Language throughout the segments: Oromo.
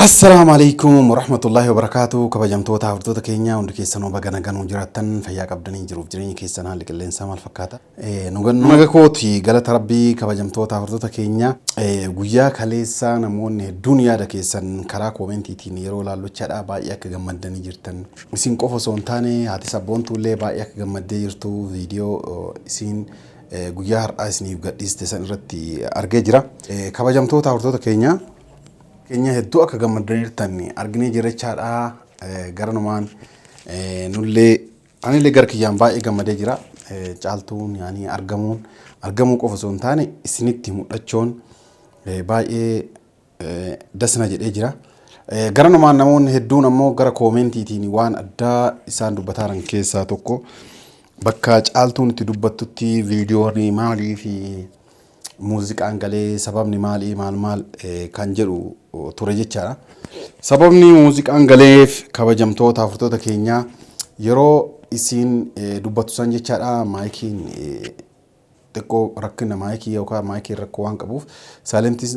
Assalaamu alaikum warahmatullaahi wabarakaatu. Kabajamtoota hordoftoota keenya hundi keessanuu baga nagaan jiraattan, fayyaa qabdanii, jiruuf jireenya keessan haalli qilleensaa maal fakkaata? Naga kooti, galata rabbii. Kabajamtoota hordoftoota keenya, guyyaa kaleessaa namoonni hedduun yaada keessan karaa koomentiitiin yeroo laallochaadha baay'ee akka gammaddanii jirtan, isin qofa osoo hin taane haati sabboontuullee baay'ee akka gammaddee jirtu viidiyoo isiin guyyaa har'aa isiniif gadhiiste san irratti argee jira. Kabajamtoota hordoftoota keenya hedduu akka gammaddanii jirtan arginee jirachaadha. Garanumaan nullee, anillee gara kiyyaan baay'ee gammadee jira. Caaltuun yaanii argamuun, argamuu qofa osoo hin taane isinitti mul'achuun baay'ee dasna jedhee jira. Garanumaan namoonni hedduun ammoo gara koomentiitiin waan addaa isaan dubbataa jiran keessaa tokko bakka Caaltuun itti dubbattutti viidiyoon maalii fi muuziqaan galee, sababni maalii, maal maal kan jedhu ture jechaadha. Sababni muuziqaan galeef, kabajamtoota hordoftoota keenyaa, yeroo isiin dubbattu san jechaadha, maayikiin xiqqoo rakkina maayikii yookaan maayikiin rakkoo waan qabuuf saalentii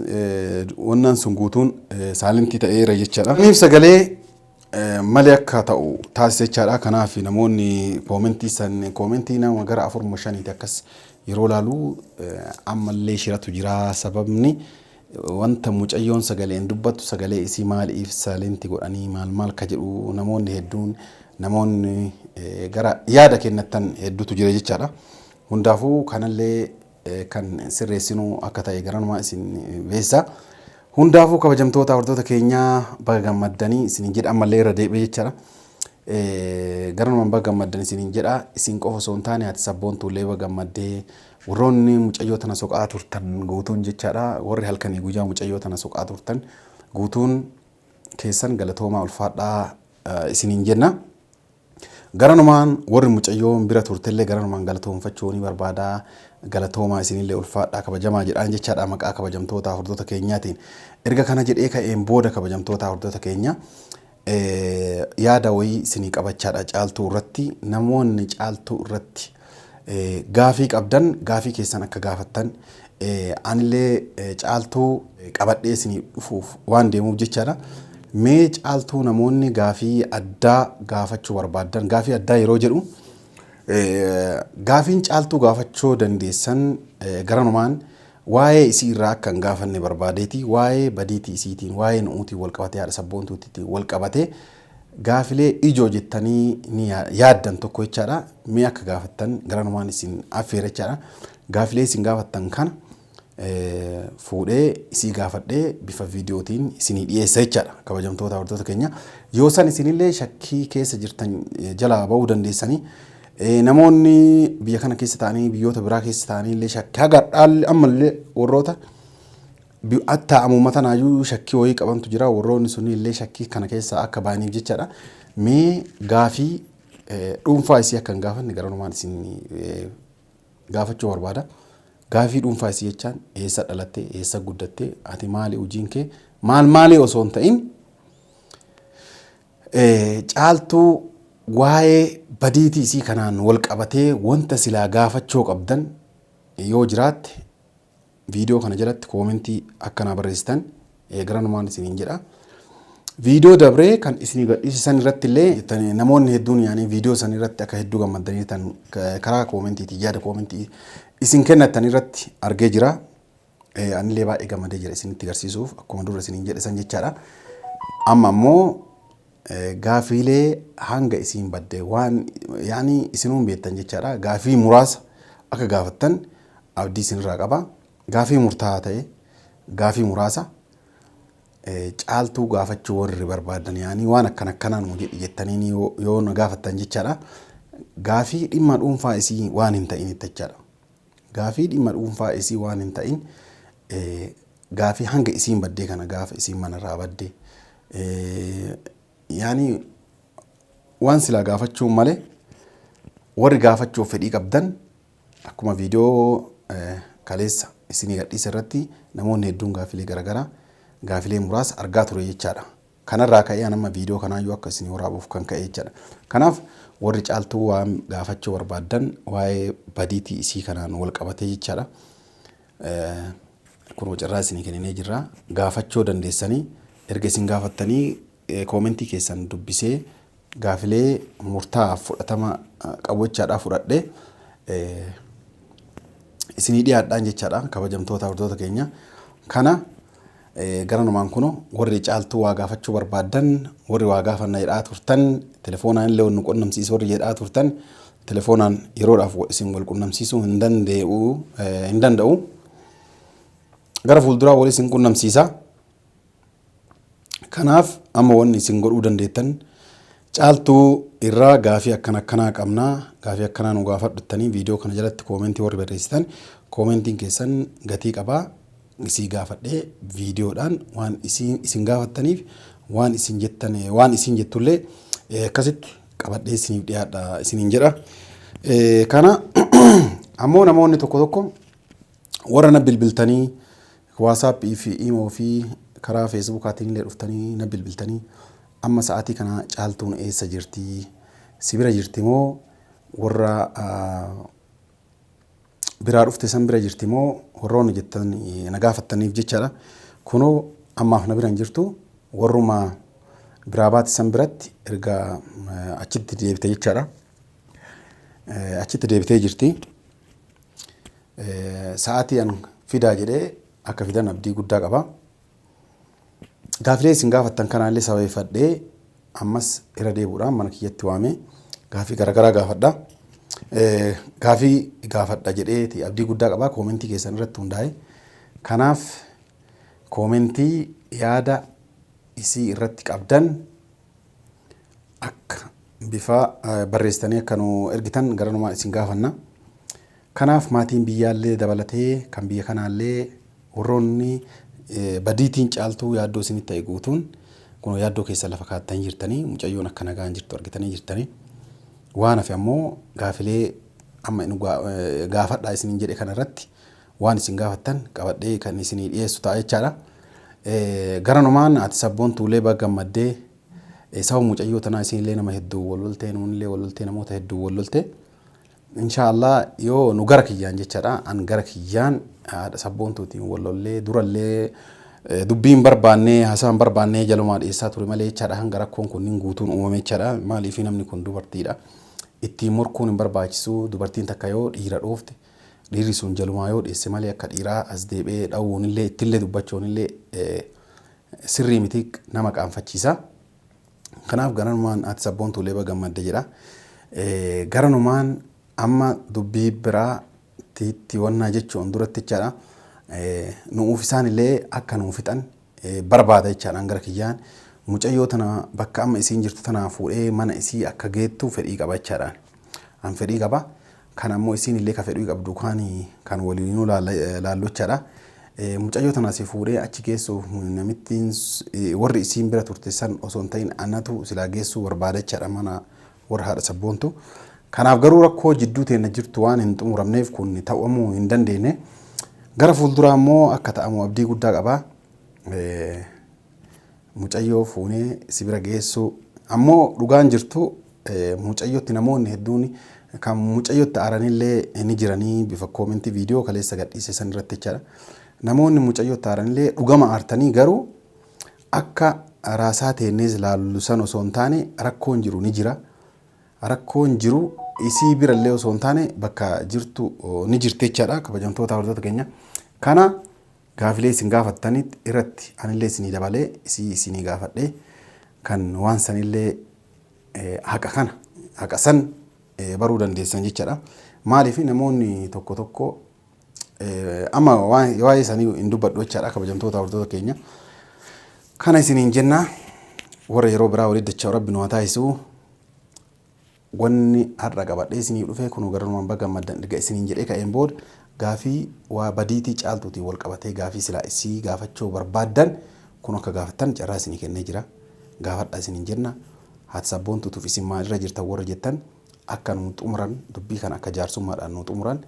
wannan sun guutuun saalentii ta'eera jechaadha. Kanaaf sagalee malee akka ta'u taasise jechaadha. Kanaaf namoonni koomentii san, koomentii nama gara afurma shaniiti akkas yeroo laalu, ammallee shiratu jira, sababni wanta mucayyoon sagaleen dubbattu sagalee isii maaliif saalentii godhanii, maal maal ka jedhu namoonni hedduun, namoonni gara yaada kennatan hedduutu jira jechaadha. Hundaafuu kanallee kan sirreessinu akka ta'e garanumaa isin beeksisa. Hundaafuu kabajamtoota hordoftoota keenyaa, baga gammaddanii isin jedha, ammallee irra deebi'ee jechaadha. Garanumaan baga gammaddan isin jedha. Isin qofa osoo hin taane haati sabboontuullee baga gammaddee, warroonni mucayyoo tana soqaa turtan guutuun jechaadha. Warri halkanii guyyaa mucayyoo tana soqaa turtan guutuun keessan galatoomaa, ulfaadhaa isiniin jenna. Garanumaan warri mucayyoon bira turtellee garanumaan galatoonfachuu ni barbaada. Galatoomaa, isinillee ulfaadhaa, kabajamaa jedhaan jechaadha maqaa kabajamtoota hordoftoota keenyaatiin. Erga kana jedhee ka'een booda, kabajamtoota hordoftoota keenya, yaada wayii isinii qabachaadha. Caaltuu irratti, namoonni Caaltuu irratti gaafii qabdan gaafii keessan akka gaafattan, anillee Caaltuu qabadhee isinii dhufuuf waan deemuuf jechaadha. Mee Caaltuu namoonni gaafii addaa gaafachuu barbaaddan, gaafii addaa yeroo jedhu gaafiin Caaltuu gaafachuu dandeessan garanumaan waa'ee isii irraa akka hin gaafanne barbaadeeti, waa'ee badiitii isiitiin, waa'ee nu'uutiin wal qabatee, haadha sabboontuutiin wal qabatee gaafilee ijoo jettanii ni yaaddan tokko jechaadha. Mee akka gaafattan garanumaan isin affeera jechaadha. Gaafilee isin gaafattan kana fuudhee isii gaafadhee bifa viidiyootiin isinii dhiyeessa jechaadha. Kabajamtoota hordoftoota keenya. Yoo san isinillee shakkii keessa jirtan jalaa ba'uu dandeessanii, namoonni biyya kana keessa ta'anii, biyyoota biraa keessa ta'anii illee shakkii haga dhaalli ammallee warroota atta amuma tanaayyuu shakkii wayii qabantu jira, warroonni sunni illee shakkii kana keessaa akka ba'aniif jechaadha. Mee gaafii dhuunfaa isii akka hin gaafanne garanumaan isin gaafachuu barbaada. Gaafii dhuunfaa isii jechaan eessa dhalatte, eessa guddatte, ati maali, hojiin kee maal maali osoo hin ta'in, Caaltuu waa'ee badiitii isii kanaan wal qabatee wanta silaa gaafachuu qabdan yoo jiraatte viidiyoo kana jalatti koomentii akkanaa barreessitan garanumaan isiniin jedha. Viidiyoo dabree kan isinii gadhiisisan irratti illee namoonni hedduun yaanii viidiyoo san irratti akka hedduu gammaddanii tan karaa koomentiitiin yaada koomentii isin kennattan irratti argee jira. Anillee baay'ee gammadee jira isinitti agarsiisuuf, akkuma dura isiniin jedhe san jechaadha. Amma ammoo gaafiilee hanga isiin badde waan yaani isinuun beektan jechaadha. Gaafii muraasa akka gaafattan abdii isinirraa qaba. Gaafii murtaa'aa ta'e, gaafii muraasa Caaltuu gaafachuu warri barbaadan, yaani waan akkana akkanaa nuu jedhi jettanii yoo na gaafattan jechaadha. Gaafii dhimma dhuunfaa isii waan hin ta'initti jechaadha. Gaafii dhimma dhuunfaa isii waan hin ta'in, gaafii hanga isiin baddee kana, gaafa isiin manarraa badde, yaani waan silaa gaafachuun malee, warri gaafachuuf fedhii qabdan akkuma viidiyoo kaleessa isinii gadhiise irratti namoonni hedduun gaafilee garaagaraa, gaafilee muraasa argaa ture jechaadha. Kanarraa ka'ee an amma viidiyoo kanaayyuu akka isinii waraabuuf kan ka'e jechaadha. Kanaaf warri Caaltuu waan gaafachuu barbaaddan waa'ee badiitii isii kanaan wal qabatee jechaadha. Kunoo carraa isinii kenninee jirra. Gaafachuu dandeessanii. Erga isin gaafattanii koomentii keessan dubbisee gaafilee murtaa'aaf fudhatama qabu jechaadha fudhadhe isinii dhiyaadhaan jechaadha kabajamtoota hordoftoota keenya. Kana garanumaan kuno warri Caaltuu waa gaafachuu barbaaddan, warri waa gaafanna jedhaa turtan, telefoonaan illee nu qunnamsiisu warri jedhaa turtan, telefoonaan yeroodhaaf isin wal qunnamsiisuu hin danda'u hin danda'u. Gara fuulduraa wal isin qunnamsiisa. Kanaaf amma wanni isin godhuu dandeettan, Caaltuu irraa gaafii akkana akkanaa qabnaa, gaafii akkanaa nu gaafadhuttanii viidiyoo kana jalatti koomentii warri barreessitan, koomentiin keessan gatii qabaa. Isii gaafadhee viidiyoodhaan waan isin gaafattaniif waan isin jettan, waan isin jettullee akkasitti qabadhee isiniif dhiyaadha isiniin jedha. Kana ammoo namoonni tokko tokko warra na bilbiltanii, WhatsAppii fi Imo fi karaa Facebookaatiin illee dhuftanii na bilbiltanii, amma sa'aatii kana Caaltuun eessa jirti, si bira jirti moo warra biraa dhufte san bira jirti moo warroonni jettan na gaafattaniif jechaadha. Kunoo ammaaf na bira hin jirtu, warruma biraa baate san biratti erga achitti deebite jechaadha. Achitti deebitee jirti. Sa'aatii an fidaa jedhee akka fidan abdii guddaa qaba. Gaafilee isin gaafattan kanaallee sababeeffadhee ammas irra deebi'uudhaan mana kiyyatti waamee gaafii garaagaraa gaafadha. Gaafii gaafadha jedheeti abdii guddaa qaba koomentii keessan irratti hundaa'e. Kanaaf koomentii yaada isii irratti qabdan akka bifa barreessitanii akka nu ergitan garanumaan isin gaafanna. Kanaaf maatiin biyyaallee dabalatee kan biyya kanaallee warroonni badiitiin Caaltuu yaaddoo isinitti ta'e guutuun kun yaaddoo keessa lafa kaattanii jirtanii, mucayyoon akka nagaan jirtu argitanii jirtanii. Waan hafe ammoo gaafilee amma inni gaafadhaa isiniin jedhe kana irratti waan isin gaafattan qabadhee kan isinii dhiyeessu ta'a jechaadha. Garanumaan ati Sabboontuulee baga gammaddee. Sababa mucayyoo tanaa isinillee nama hedduu wal loltee, nuunillee wal loltee, namoota hedduu wal loltee. Inshaallah yoo nu gara kiyyaan jechaadha. An gara kiyyaan haadha Sabboontuutiin wal lollee durallee dubbii hin barbaanne, haasaa hin barbaanne jalumaa dhiyeessaa ture malee jechaadha, hanga rakkoon kunniin guutuun uumame jechaadha. Maaliif namni kun dubartiidha. Ittiin morkuun hin barbaachisu. Dubartiin takka yoo dhiira dhoofte, dhiirri sun jalumaa yoo dhiyeesse malee akka dhiiraa as deebi'ee dhawuunillee ittillee dubbachuunillee sirrii miti, nama qaanfachiisa. Kanaaf garanumaan ati Sabboontuulee baga gammadde jedha. Garanumaan amma dubbii biraa itti wannaa jechuun duratti jechaadha. Nu'uuf isaan illee akka nuu fixan barbaada jechaadha gara kiyyaan. Mucayyoo tana bakka amma isiin jirtu tanaa fuudhee mana isii akka geettu fedhii qaba jechaadha. An fedhii qaba. Kan ammoo isiin illee ka fedhii qabdu kaan kan waliinuu laallu jechaadha. Mucayyoo tana si fuudhee achi geessuuf namittiin warri isiin bira turte san osoo hin ta'in anatu silaa geessuu barbaada jechaadha mana warra haadha Sabboontu. Kanaaf garuu rakkoo jidduu teenna jirtu waan hin xumuramneef kun ta'amuu hin dandeenye. Gara fuulduraa immoo akka ta'amu abdii guddaa qaba. Mucayyoo fuunee si bira geessuu ammoo dhugaan jirtu mucayyotti namoonni hedduun kan mucayyotti aaranillee ni jiranii bifa koomentii viidiyoo kaleessa gadhiise san irratti jechaadha. Namoonni mucayyotti aaranillee dhugama aartanii, garuu akka raasaa teennees laallu san osoo hin taane rakkoon jiru ni jira. Rakkoon jiru isii birallee osoo hin taane bakka jirtu ni jirti jechaadha, kabajamtoota hordoftoota keenya. Kana gaafilee isin gaafattanitti irratti anillee isinii dabalee isii isinii gaafadhee kan waan sanillee haqa kana haqa san baruu dandeessan jechaadha. Maaliif namoonni tokko tokko amma waa'ee isaanii hin dubbadhu jechaadha, kabajamtoota hordoftoota keenya. Kana isiniin jenna, warra yeroo biraa walitti dachaa Rabbi nu haa taasisu. Wanni har'a qabadhee isiniif dhufe kunuu garanumaan baga gammaddan erga isiniin jedhee ka'een booda gaafii waa badiitii Caaltuutiin wal qabatee gaafii silaa isii gaafachuu barbaaddan kun akka gaafattan carraa isinii kennee jira. Gaafadhaa isiniin jenna. Haati Sabboontuutuuf isin maalirra jirtan warra jettan, akka nuu xumuran dubbii kana, akka jaarsummaadhaan nuu xumuran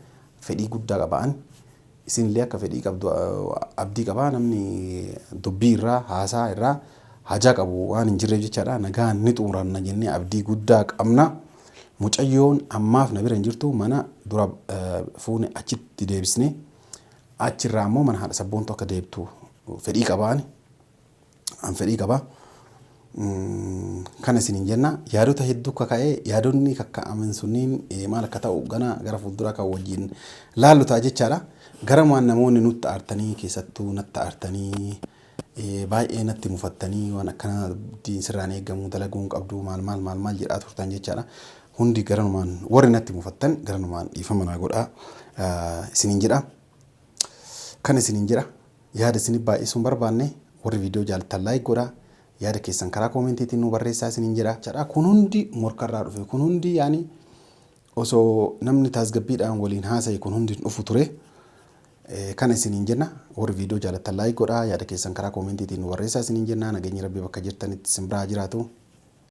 fedhii guddaa qaba an. Isinillee akka fedhii qabdu abdii qaba. Namni dubbii irraa haasaa irraa hajaa qabu waan hin jirreef jechaadha. Nagaan ni xumuranna jennee abdii guddaa qabna. Mucayyoon ammaaf na bira hin jirtu, mana dura fuune achitti deebisne, achirraa ammoo mana haadha Sabboontu akka deebtu fedhii qabaani. An fedhii qaba. Kana isiniin jenna yaadota hedduu kaka'ee yaadonni kakka'aman sunniin maal akka ta'u gana gara fuulduraa kan wajjin laallu ta'a jechaadha. Garamaan namoonni nutti aartanii keessattuu natti aartanii baay'ee natti mufattanii waan akkana sirraan eegamu dalaguu hin qabdu maal maal maal maal jedhaa turtan jechaadha. Hundi garanumaan warri natti mufattan garanumaan dhiifama naa godhaa isiniin jedha. Kan isiniin jedha yaada isinif baay'isuu hin barbaanne warri viidiyoo jaalattan like godhaa yaada keessan karaa koomentiitiin nuu barreessaa isiniin jedha. Jedha kun hundi morkarraa dhufe kun hundi yaani osoo namni taasgabbiidhaan waliin haasa'e kun hundi hin dhufu ture. Kana isiniin jenna warri viidiyoo jaalattan like godhaa yaada keessan karaa koomentiitiin nu barreessaa isiniin jenna nageenyi rabbii bakka jirtanitti isin biraa jiraatu.